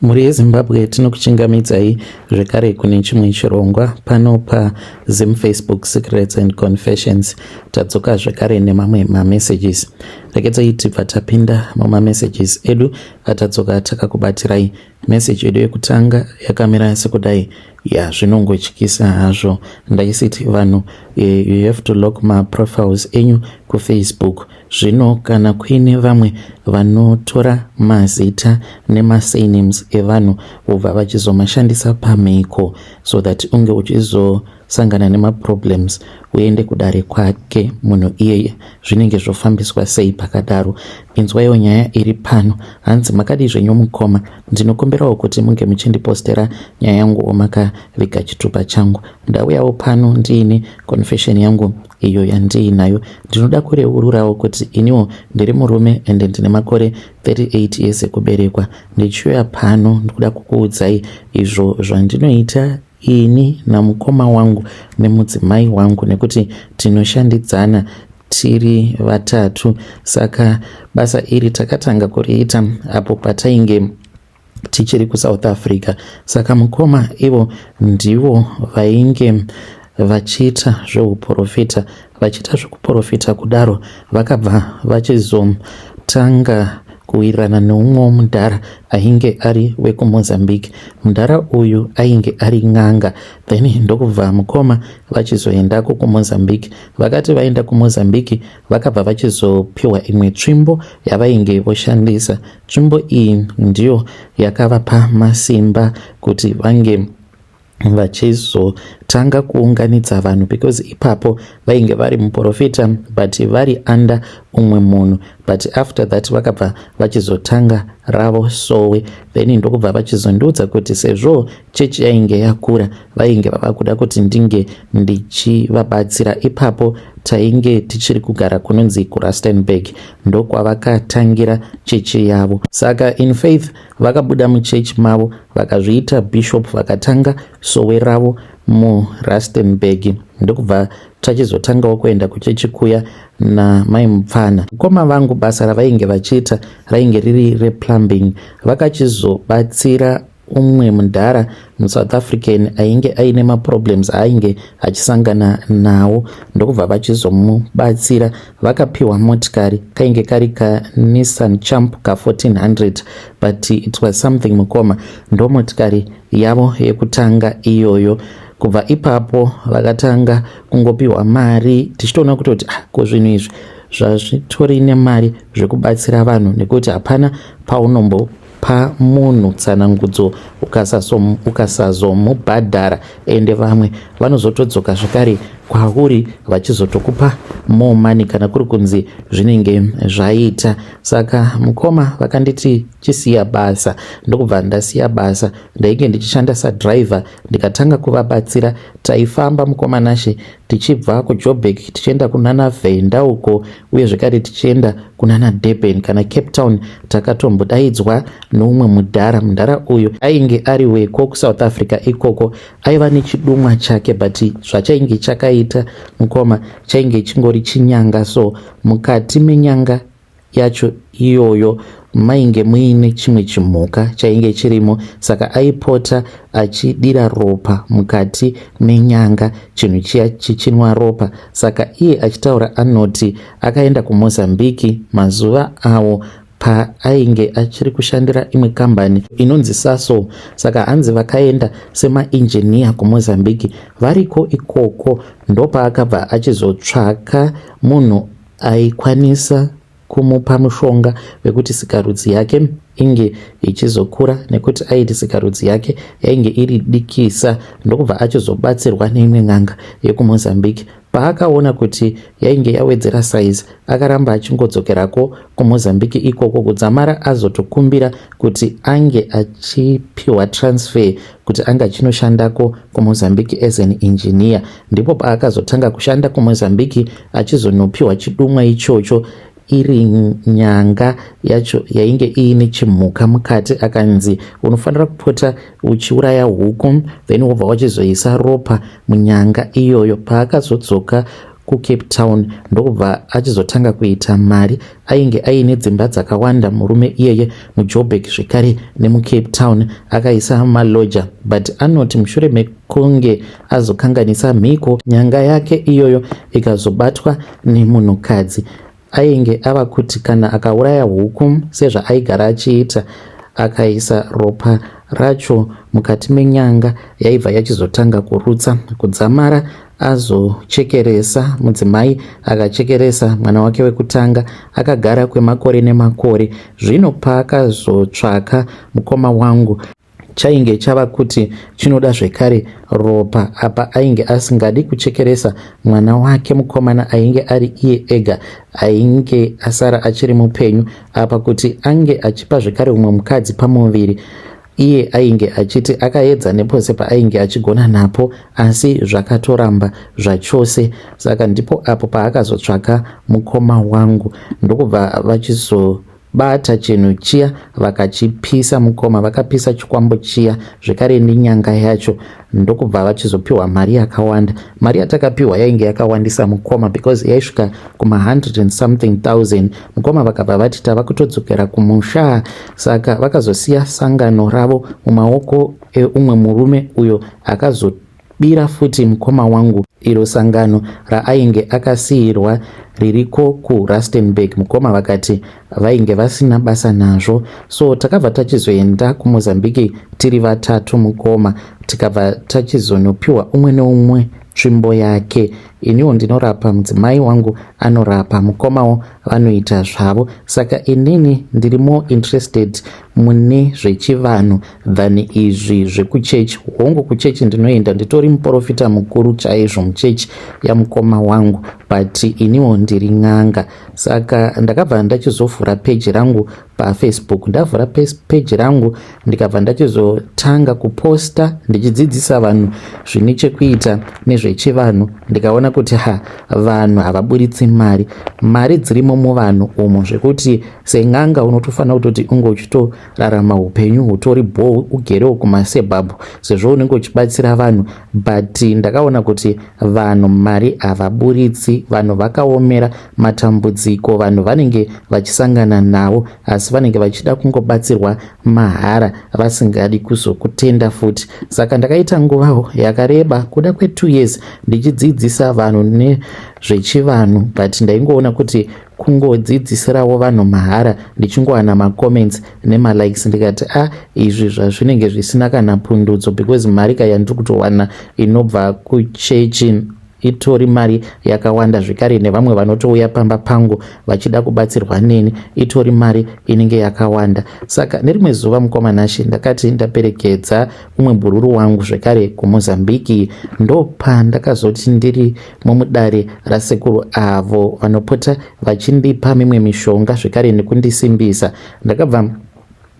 Mhuri yeZimbabwe tinokuchingamidzai zvekare kune chimwe chirongwa pano paZim Facebook Secrets and Confessions. Tadzoka zvekare nemamwe mamessages. Regedzai tibva tapinda mumamessages edu atadzoka takakubatirai. Message yedu yekutanga yakamira sekudai. Ya, zvinongotyisa hazvo. Ndaisiti vanhu you have to lock maprofiles enyu kuFacebook. Zvino kana kuine vamwe vanotora mazita nemasurnames evanhu vobva vachizomashandisa pamhiko so that unge uchizosangana nemaproblems uende kudare kwake munhu iyeye, zvinenge zvofambiswa sei pakadaro? Inzwaiwo nyaya iri pano. Hanzi, makadii zvenyu mukoma? Ndinokumbirawo kuti munge muchindipostera nyaya yangu makaviga chitupa changu. Ndauyawo pano ndiine confession yangu iyo yandiinayo. Ndinoda kureururawo kuti iniwo ndiri murume ende ndine makore 38 years ekuberekwa. Ndichiuya pano ndikuda kukuudzai izvo zvandinoita ini namukoma wangu nemudzimai wangu, nekuti tinoshandidzana tiri vatatu. Saka basa iri takatanga kuriita apo patainge tichiri kuSouth Africa. Saka mukoma ivo ndivo vainge vachiita zveuprofita. Vachiita zvekuprofita kudaro, vakabva vachizotanga kuwirirana neumwewo mudhara ainge ari wekuMozambique. Mudhara uyu ainge ari n'anga. Then ndokubva mukoma vachizoendako kuMozambique. Vakati vaenda kuMozambique, vakabva vachizopiwa imwe tsvimbo yavainge voshandisa. Tsvimbo iyi ndiyo yakavapa masimba kuti vange vachizotanga kuunganidza vanhu, because ipapo vainge vari muprofita but vari under umwe munhu. But after that vakabva vachizotanga ravo sowe. Then ndokubva vachizondiudza kuti sezvo chechi yainge yakura, vainge vava kuda kuti ndinge ndichivabatsira. Ipapo tainge tichiri kugara kunonzi kuRustenburg, ndokwavakatangira chechi yavo. Saka in faith vakabuda muchechi mavo, vakazviita bishop, vakatanga sowe ravo muRustenburg. Ndokubva tachizotangawo kuenda kuchechi kuya namai mupfana. Mukoma vangu basa ravainge vachiita rainge riri replumbing. Vakachizobatsira umwe mudhara muSouth African ainge aine maproblems aainge achisangana nawo, ndokubva vachizomubatsira. Vakapiwa motikari, kainge kari kaNissan Champ ka1400, but it was something mukoma. Ndo motikari yavo yekutanga iyoyo. Kubva ipapo vakatanga kungopiwa mari, tichitoona kutoti ah, ko zvinhu izvi zvazvitori nemari zvekubatsira vanhu, nekuti hapana paunombopa munhu tsanangudzo ukasazomubhadhara. Ende vamwe vanozotodzoka zvekare kwauri vachizotokupa more money kana kuri kunzi zvinenge zvaita. Saka mukoma vakanditi chisiya basa, ndokubva ndasiya basa. Ndainge ndichishanda sadriver, ndikatanga kuvabatsira. Taifamba, mukoma Nashe, tichibva kuJoburg tichienda kunana Venda uko, uye zvekare tichienda kunana Durban kana Cape Town. Takatombodaidzwa noumwe mudhara. Mudhara uyu ainge ari weko kuSouth Africa ikoko, aiva nechidumwa chake, but zvachainge chakaita mukoma, chainge chingori chinyanga. So mukati menyanga yacho iyoyo mainge muine chimwe chimhuka chainge chirimo. Saka aipota achidira ropa mukati menyanga, chinhu chiya chichinwa ropa. Saka iye achitaura anoti akaenda kuMozambique mazuva awo paainge achiri kushandira imwe kambani inonzi Sasol. Saka hanzi vakaenda semainjiniya kuMozambique. Variko ikoko ndopaakabva achizotsvaka munhu aikwanisa kumupa mushonga wekuti sikarudzi yake inge ichizokura, nekuti aiti sikarudzi yake yainge iri dikisa. Ndokubva achizobatsirwa neimwe n'anga yekuMozambique. Paakaona kuti yainge yawedzera size, akaramba achingodzokerako kuMozambique ikoko kudzamara azotokumbira kuti ange achipiwa transfer kuti ange achinoshandako kuMozambique as an engineer. Ndipo paakazotanga kushanda kuMozambique, achizonopiwa chidumwa ichocho, iri nyanga yacho yainge iine chimhuka mukati. Akanzi unofanira kupota uchiuraya huku, then wobva wachizoisa ropa munyanga iyoyo. Paakazodzoka kuCape Town ndokubva achizotanga kuita mari. Ainge aine dzimba dzakawanda murume iyeye muJoburg zvekare nemuCape Town akaisa maloja but anoti mushure mekunge azokanganisa mhiko nyanga yake iyoyo ikazobatwa nemunhukadzi Ainge ava kuti kana akauraya huku sezvaaigara achiita akaisa ropa racho mukati menyanga yaibva yachizotanga kurutsa kudzamara azochekeresa mudzimai akachekeresa mwana wake wekutanga akagara kwemakore nemakore zvino paakazotsvaka mukoma wangu Chainge chava kuti chinoda zvekare ropa apa ainge asingadi kuchekeresa mwana wake mukomana ainge ari iye ega ainge asara achiri mupenyu apa kuti ange achipa zvekare umwe mukadzi pamuviri iye ainge achiti akaedza nepose paainge achigona napo asi zvakatoramba zvachose saka ndipo apo paakazotsvaka mukoma wangu ndokubva vachizo Bata chinhu chiya vakachipisa mukoma vakapisa chikwambo chiya zvekare nenyanga yacho ndokubva vachizopiwa mari yakawanda mari yatakapiwa yainge yakawandisa mukoma because yaisvika kuma 100 and something thousand mukoma vakabva vati tava kutodzokera kumusha saka vakazosiya sangano ravo mumaoko eumwe murume uyo akazo Bira futi mukoma wangu iro sangano raainge akasiirwa ririko kuRustenburg mukoma vakati vainge vasina basa nazvo so takabva tachizoenda kuMozambique tiri vatatu mukoma tikabva tachizonopiwa umwe neumwe tsvimbo yake iniwo ndinorapa mudzimai wangu anorapa mukomawo vanoita zvavo saka inini ndiri more interested mune zvechivanhu than izvi zvekuchechi hongu kuchechi ndinoenda nditori muporofita mukuru chaizvo muchechi yamukoma wangu but iniwo ndiri n'anga saka ndakabva ndachizovhura peji rangu pafacebook ndavhura peji rangu ndikabva ndachizotanga kuposta ndichidzidzisa vanhu zvine chekuita nezvechivanhu ndikaona kuti ha vanhu havaburitsi mari mari dzirimo muvanhu umu zvekuti sen'anga unotofanira kutoti unge uchito rarama upenyu hutori bhoo ugerewo kumasebhabhu sezvo unenge uchibatsira vanhu but ndakaona kuti vanhu mari havaburitsi vanhu vakaomera matambudziko vanhu vanenge vachisangana nawo asi vanenge vachida kungobatsirwa mahara vasingadi kuzokutenda futi saka ndakaita nguvawo yakareba kuda kwe2 years ndichidzidzisa vanhu nezvechivanhu but ndaingoona kuti kungodzidzisirawo vanhu mahara ndichingowana macomments nemalikes ndikati a ah, izvi zvazvinenge zvisina kana pundutso because mari ka yandiri kutowana inobva kuchechi itori mari yakawanda zvekare nevamwe vanotouya pamba pangu vachida kubatsirwa neni itori mari inenge yakawanda saka nerimwe zuva mukoma Nashe ndakati ndaperekedza umwe bhururu wangu zvekare kumozambiki ndopandakazoti ndiri mumudare rasekuru avo vanopota vachindipa mimwe mishonga zvekare nekundisimbisa ndakabva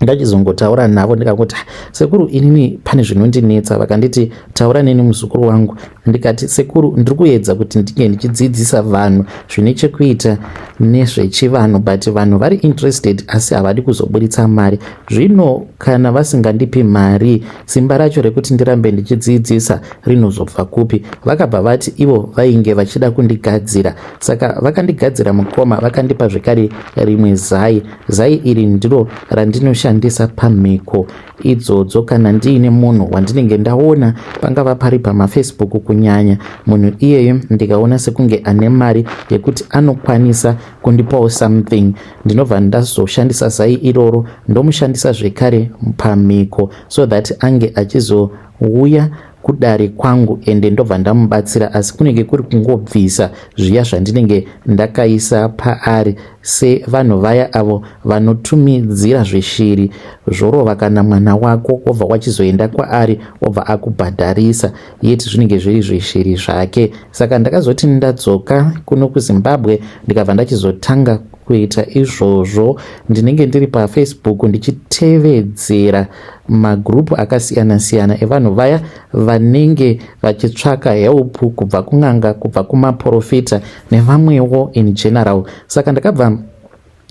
ndachizongotaura navo ndikangoti ah, sekuru inini pane zvinondinetsa vakanditi taura neni muzukuru wangu ndikati sekuru ndiri kuedza kuti ndinge ndichidzidzisa vanhu zvine chekuita nezvechivanhu but vanhu vari interested asi havadi kuzoburitsa mari zvino kana vasingandipi mari simba racho rekuti ndirambe ndichidzidzisa rinozobva kupi vakabva vati ivo vainge vachida kundigadzira saka vakandigadzira mukoma vakandipa zvekare rimwe zai zai iri ndiro randinoshandisa pamhiko idzodzo kana ndiine munhu wandinenge ndaona pangava pari pamafacebook kunyanya munhu iyeye ndikaona sekunge ane mari yekuti anokwanisa kundipawo something ndinobva ndazoshandisa zai iroro ndomushandisa zvekare pamhiko so that ange achizouya kudare kwangu ende ndobva ndamubatsira asi kunenge kuri kungobvisa zviya zvandinenge ndakaisa paari sevanhu vaya avo vanotumidzira zveshiri zvorova kana mwana wako wobva wachizoenda kwaari obva akubhadharisa yeti zvinenge zviri zveshiri zvake saka ndakazoti ndadzoka kuno kuzimbabwe ndikabva ndachizotanga kuita izvozvo ndinenge ndiri pafacebook ndichitevedzera magroup akasiyana siyana evanhu vaya vanenge vachitsvaka help kubva kun'anga kubva kumaprofita nevamwewo in general saka ndakabva.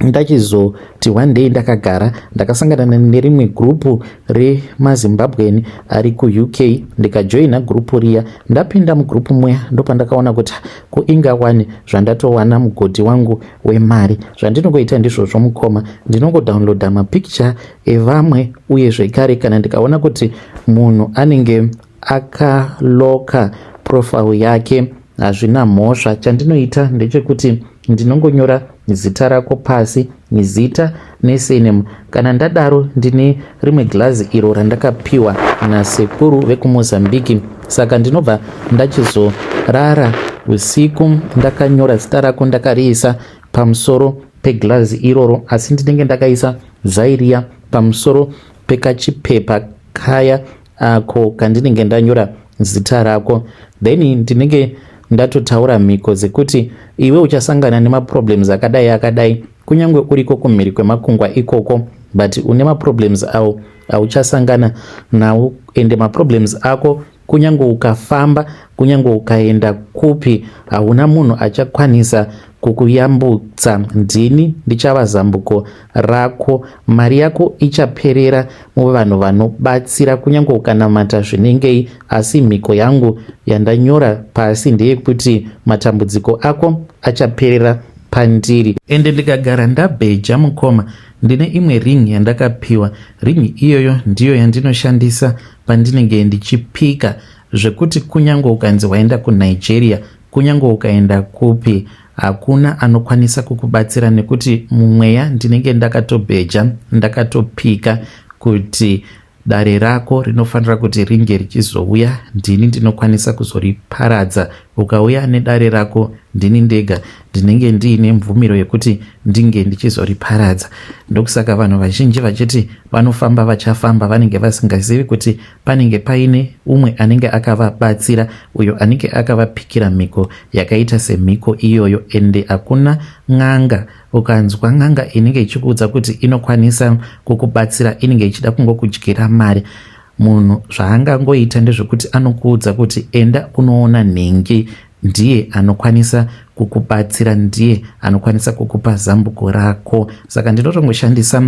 Ndachizoti one day ndakagara, ndakasangana nerimwe gurupu remaZimbabwean ari kuUK, ndikajoina gurupu riya. Ndapinda mugurupu muya, ndopandakaona kuti kuinga wani zvandatowana mugodhi wangu wemari. Zvandinongoita ndizvozvo, mukoma, ndinongodownloada mapicture evamwe, uye zvekare kana ndikaona kuti munhu anenge akalocka profile yake, hazvina mhosva. Chandinoita ndechekuti ndinongonyora zita rako pasi, zita nesurname. Kana ndadaro, ndine rimwe girazi iro randakapiwa nasekuru vekuMozambiki, saka ndinobva ndachizorara usiku ndakanyora zita rako, ndakariisa pamusoro pegirazi iroro, asi ndinenge ndakaisa zai riya pamusoro pekachipepa kaya ako kandinenge ndanyora zita rako. Then ndinenge ndatotaura mhiko dzekuti iwe uchasangana nemaproblems akadai akadai, kunyange uriko kumhiri kwemakungwa ikoko, but une maproblems awo auchasangana nawo. Ende maproblems ako, kunyange ukafamba, kunyange ukaenda kupi, hauna munhu achakwanisa kukuyambutsa. Ndini ndichava zambuko rako. Mari yako ichaperera muvanhu vanobatsira, kunyange ukanamata zvinengei, asi mhiko yangu yandanyora pasi ndeyekuti matambudziko ako achaperera pandiri. Ende ndikagara ndabheja, mukoma, ndine imwe ring yandakapiwa. Ring iyoyo ndiyo yandinoshandisa pandinenge ndichipika, zvekuti kunyange ukanzi waenda kuNigeria, kunyange ukaenda kupi, hakuna anokwanisa kukubatsira, nekuti mumweya ndinenge ndakatobheja, ndakatopika kuti dare rako rinofanira kuti ringe richizouya, ndini ndinokwanisa kuzoriparadza. Ukauya nedare rako, ndini ndega ndinenge ndiine mvumiro yekuti ndinge ndichizoriparadza. Ndokusaka vanhu vazhinji vachiti vanofamba, vachafamba, vanenge vasingazivi kuti panenge paine umwe anenge akavabatsira, uyo anenge akavapikira mhiko yakaita semhiko iyoyo. Ende hakuna n'anga. Ukanzwa n'anga inenge ichikuudza kuti inokwanisa kukubatsira, inenge ichida kungokudyira mari. Munhu zvaangangoita ndezvekuti anokuudza kuti enda unoona nhingi, ndiye anokwanisa kukubatsira, ndiye anokwanisa kukupa zambuko rako. Saka ndinotongoshandisa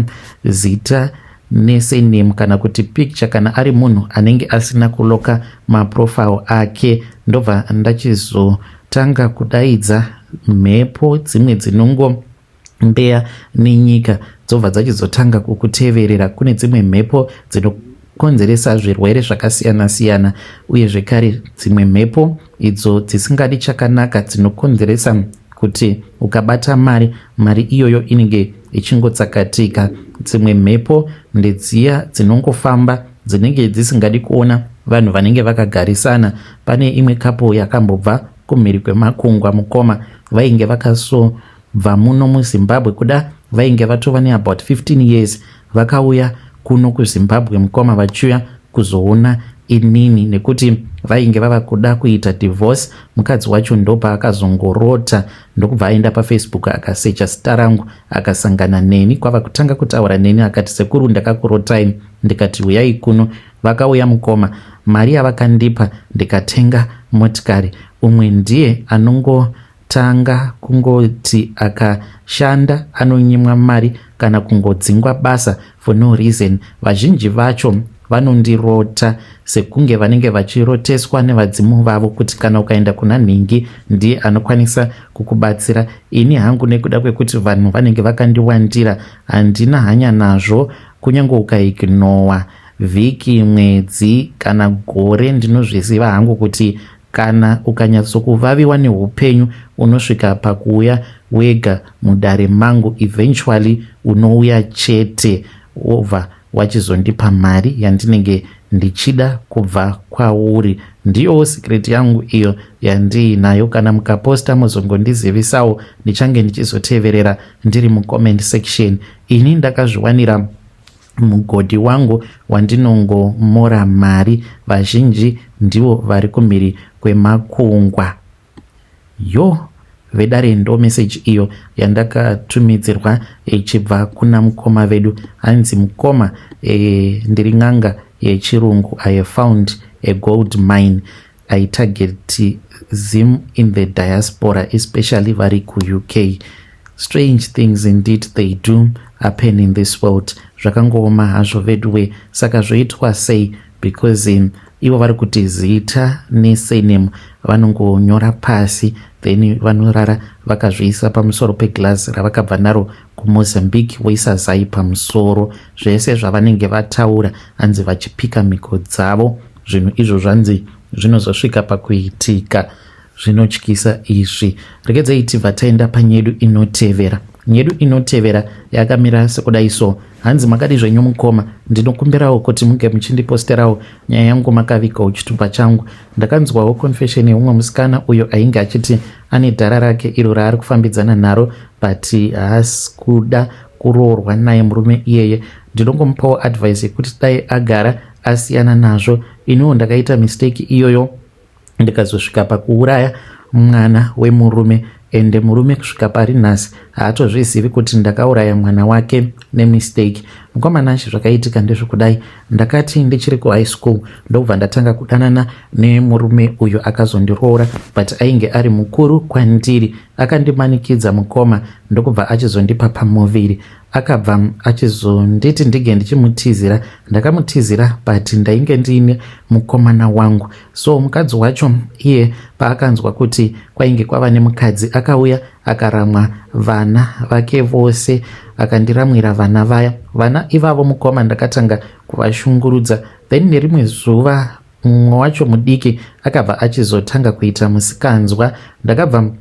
zita nesurname kana kuti picture kana ari munhu anenge asina kulocka maprofile ake. Ndobva ndachizotanga kudaidza mhepo dzimwe dzinongombeya nenyika, dzobva dzachizotanga kukuteverera. Kune dzimwe mhepo dzinokonzeresa zvirwere zvakasiyana-siyana, uye zvekare dzimwe mhepo idzo dzisingadi chakanaka, dzinokonzeresa kuti ukabata mari, mari iyoyo inenge ichingotsakatika. Dzimwe mhepo ndedziya dzinongofamba, dzinenge dzisingadi kuona vanhu vanenge vakagarisana. Pane imwe couple yakambobva kumhiri kwemakungwa, mukoma, vainge vakasobva muno muZimbabwe, kuda vainge vatova neabout 15 years. Vakauya kuno kuZimbabwe, mukoma, vachiuya kuzoona inini nekuti vainge vava kuda kuita divorce. Mukadzi wacho ndopaakazongorota, ndokubva aenda paFacebook, akasecha zita rangu, akasangana neni, kwava kutanga kutaura neni. Akati, "Sekuru, ndakakurotai." Ndikati, "Uyai kuno." Vakauya, mukoma, mari yavakandipa ndikatenga motikari. Umwe ndiye anongotanga kungoti akashanda anonyimwa mari kana kungodzingwa basa for no reason. Vazhinji vacho vanondirota sekunge vanenge vachiroteswa nevadzimu vavo kuti kana ukaenda kuna nhingi ndiye anokwanisa kukubatsira. Ini hangu, nekuda kwekuti vanhu vanenge vakandiwandira, handina hanya nazvo. Kunyange ukaignora vhiki, mwedzi kana gore, ndinozviziva hangu kuti kana ukanyatsokuvaviwa neupenyu, unosvika pakuuya wega mudare mangu. Eventually unouya chete, wobva wachizondipa mari yandinenge ndichida kubva kwauri. Ndiyowo secret yangu iyo yandiinayo. Kana mukaposta, muzongondizivisawo, ndichange ndichizoteverera ndiri mucomment section. Ini ndakazviwanira mugodhi wangu wandinongomora mari. Vazhinji ndivo vari kumhiri kwemakungwa. Yo, vedare, ndo meseji iyo yandakatumidzirwa ichibva kuna mukoma vedu. Hanzi, "Mukoma, ndiri n'anga yechirungu. I have found a gold mine. I target Zim in the diaspora, especially vari kuUK." Strange things indeed they do happen in this world. Zvakangooma hazvo veduwe. Saka zvoitwa sei because ivo vari kuti zita nesurname vanongonyora pasi, then vanorara vakazviisa pamusoro peglass ravakabva naro kuMozambique, voisa zai pamusoro. Zvese zvavanenge vataura, hanzi vachipika mhiko dzavo, zvinhu izvo zvanzi zvinozosvika pakuitika. Zvinotyisa izvi. Regedzai tibva taenda panyedu inotevera. Nyedu inotevera yakamira sekudai so. Hanzi, "Makadi zvenyu mukoma? Ndinokumbirawo kuti munge muchindiposterawo nyaya yangu makavigawo chitupa changu. Ndakanzwawo confession yeumwe musikana uyo ainge achiti ane dhara rake iro raari kufambidzana naro, but haasi kuda kuroorwa naye murume iyeye. Ndinongomupawo advice yekuti dai agara asiyana nazvo. Iniwo ndakaita mistake iyoyo, ndikazosvika pakuuraya mwana wemurume, ende murume kusvika pari nhasi haatozvizivi kuti ndakauraya mwana wake nemistake. Mukomanashi, zvakaitika ndezvekudai. Ndakati ndichiri kuhigh school, ndobva ndatanga kudanana nemurume uyu akazondiroora, but ainge ari mukuru kwandiri. Akandimanikidza mukoma, ndokubva achizondipa pamuviri. Akabva achizonditi ndige ndichimutizira. Ndakamutizira, but ndainge ndiine mukomana wangu. So mukadzi wacho iye paakanzwa kuti kwainge kwava nemukadzi, akauya akaramwa vana vake vose, akandiramwira vana vaya. Vana ivavo mukoma, ndakatanga kuvashungurudza. Then nerimwe zuva mumwe wacho mudiki akabva achizotanga kuita musikanzwa. Ndakabva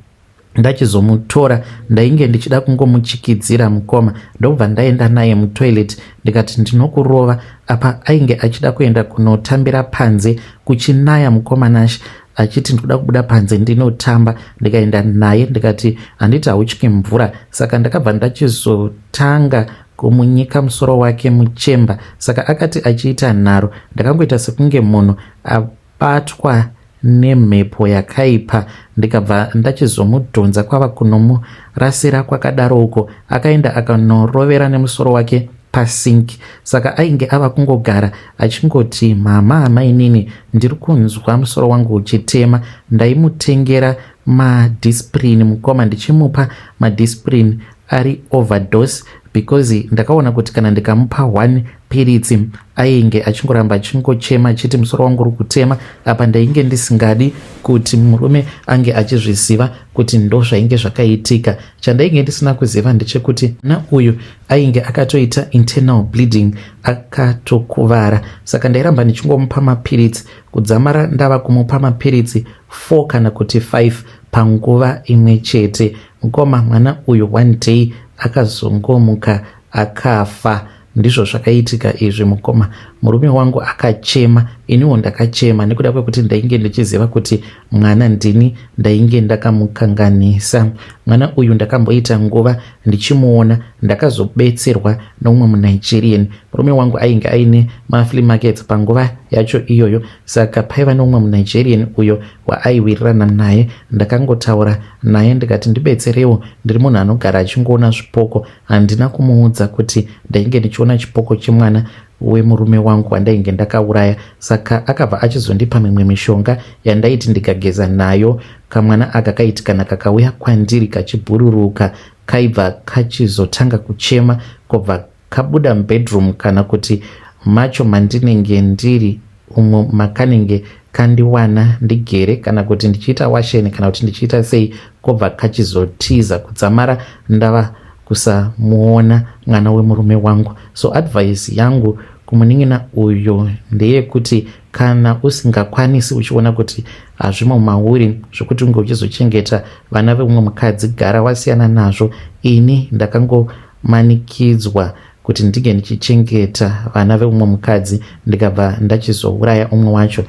ndachizomutora. Ndainge ndichida kungomuchikidzira mukoma, ndobva ndaenda naye mutoilet, ndikati ndinokurova. Apa ainge achida kuenda kunotambira panze kuchinaya mukomanashi, achiti ndikuda kubuda panze ndinotamba. Ndikaenda naye, ndikati, 'Handiti hautyi mvura?' Saka ndakabva ndachizotanga kumunyika musoro wake muchemba. Saka akati achiita nharo, ndakangoita sekunge munhu abatwa nemhepo yakaipa, ndikabva ndachizomudhonza kwava kunomurasira kwakadaro uko. Akaenda akanorovera nemusoro wake pasink. Saka ainge ava kungogara achingoti, 'Mama, amainini, ndiri kunzwa musoro wangu uchitema.' Ndaimutengera madisprin mukoma, ndichimupa madisprin ari overdose, because ndakaona kuti kana ndikamupa one piritsi ainge achingoramba achingochema achiti musoro wangu uri kutema. Apa ndainge ndisingadi kuti murume ange achizviziva kuti ndo zvainge zvakaitika. Chandainge ndisina kuziva ndechekuti na uyu ainge akatoita internal bleeding, akatokuvara. Saka ndairamba ndichingomupa mapiritsi kudzamara ndava kumupa mapiritsi 4 kana kuti 5 panguva imwe chete. Mukoma, mwana uyu one day akazongomuka akafa. Ndizvo zvakaitika izvi mukoma. Murume wangu akachema, iniwo ndakachema, nekuda kwekuti ndainge ndichiziva kuti mwana ndini ndainge ndakamukanganisa. Mwana uyu ndakamboita nguva ndichimuona. Ndakazobetserwa noumwe muNigerian. Murume wangu ainge aine maflea markets panguva yacho iyoyo, saka paiva neumwe muNigerian uyo waaiwirirana naye. Ndakangotaura naye ndikati, 'Ndibetserewo, ndiri munhu anogara achingoona zvipoko.' Handina kumuudza kuti ndainge ndichiona chipoko chemwana wemurume wangu wandainge ndakauraya. Saka akabva achizondipa mimwe mishonga yandaiti ndikageza nayo kamwana aka, kaiti kana kakauya kwandiri kachibhururuka, kaibva kachizotanga kuchema, kobva kabuda mubedroom kana kuti macho mandinenge ndiri, umo makanenge kandiwana ndigere, kana kuti ndichiita washeni, kana kuti ndichiita sei, kobva kachizotiza kudzamara ndava kusamuona mwana wemurume wangu. So advice yangu kumunin'ina uyu ndeyekuti kana usingakwanisi, uchiona kuti hazvimo mauri zvokuti unge uchizochengeta vana veumwe mukadzi, gara wasiyana nazvo. Ini ndakangomanikidzwa kuti ndinge ndichichengeta vana veumwe mukadzi, ndikabva ndachizouraya umwe wacho,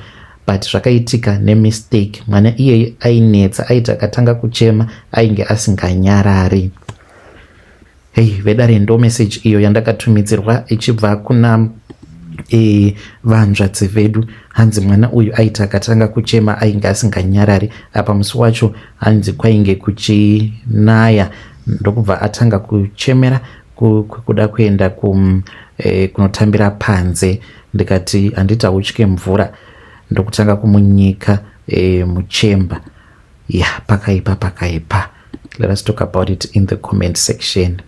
but zvakaitika nemistake. Mwana iyeye ainetsa, aiti akatanga kuchema ainge asinganyarari." Hei vedare, ndo message iyo yandakatumidzirwa ichibva kuna vanzvadzi vedu. Hanzi mwana uyu aiti akatanga kuchema ainge asinganyarari. Apa musi wacho hanzi kwainge kuchinaya, ndokubva atanga kuchemera kuda kuenda kunotambira panze. Ndikati, "Handiti hautye mvura?" Ndokutanga kumunyika muchemba. Ya, pakaipa, pakaipa. Let us talk about it in the comment section.